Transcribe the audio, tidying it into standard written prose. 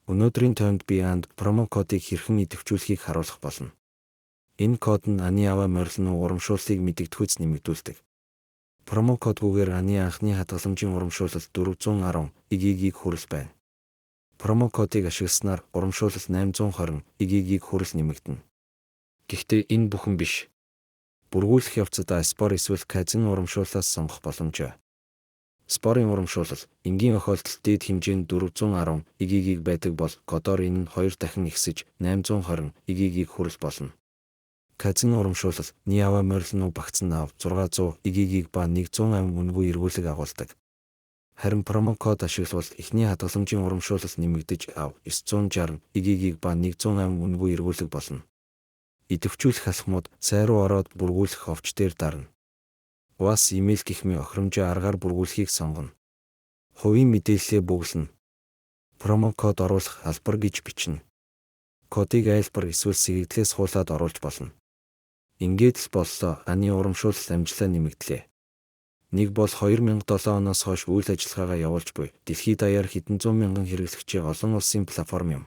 Өнөөдрийн тоймд би анд promo кодыг хэрхэн идэвхжүүлэхийг харуулах болно. Энэ код нь аны аваа морилно урамшууллыг мэдэгдэхүйц нэмэгдүүлдэг. Promo кодгүйгээр аны анхны хадгаламжийн урамшуулал 410 ИГИГ хүрэл байна. Promo кодыг ашигласнаар урамшуулал 820 ИГИГ хүрэл нэмэгдэнэ. Гэхдээ энэ бүхэн биш. Бүргүүлэх явцад Спор эсвэл Казино урамшууллаас сонгох боломжтой. Спорын урамшуулал энгийн охиолдолд дээд хэмжээ нь 410 ИГИГ байдаг бол кодоор энэ нь 2 дахин ихсэж 820 ИГИГ хүрэл болно. Казино урамшуулал ний аваа морилно багцсан ав 600 ИГИГ ба 100 ам үнэгүй эргүүлэг агуулдаг. Харин promo код ашиглавал эхний хадгаламжийн урамшуулал нэмэгдэж ав 960 ИГИГ ба 100 ам үнэгүй эргүүлэг болно. Идэвхжүүлэх алхмууд сай руу ороод бүргүүлэх ховч дээр дарна. УАС имэйл гэх мэт хохиромжийн аргаар бүргүүлэхийг сонгоно. Хувийн мэдээллээ бөглөнө. Promo код оруулах албар гэж бичнэ. Кодыг айлбар эсвэл сэгдлээс хуулаад оруулж болно. Ингээд л боллоо, аны урамшуулал амжилтаа нэмэгдлээ. Нэг бол 2007 оноос хойш үйл ажиллагаагаа явуулж буй дэлхий даяар хэдэн зуун мянган хэрэглэгчийн олон улсын платформ юм.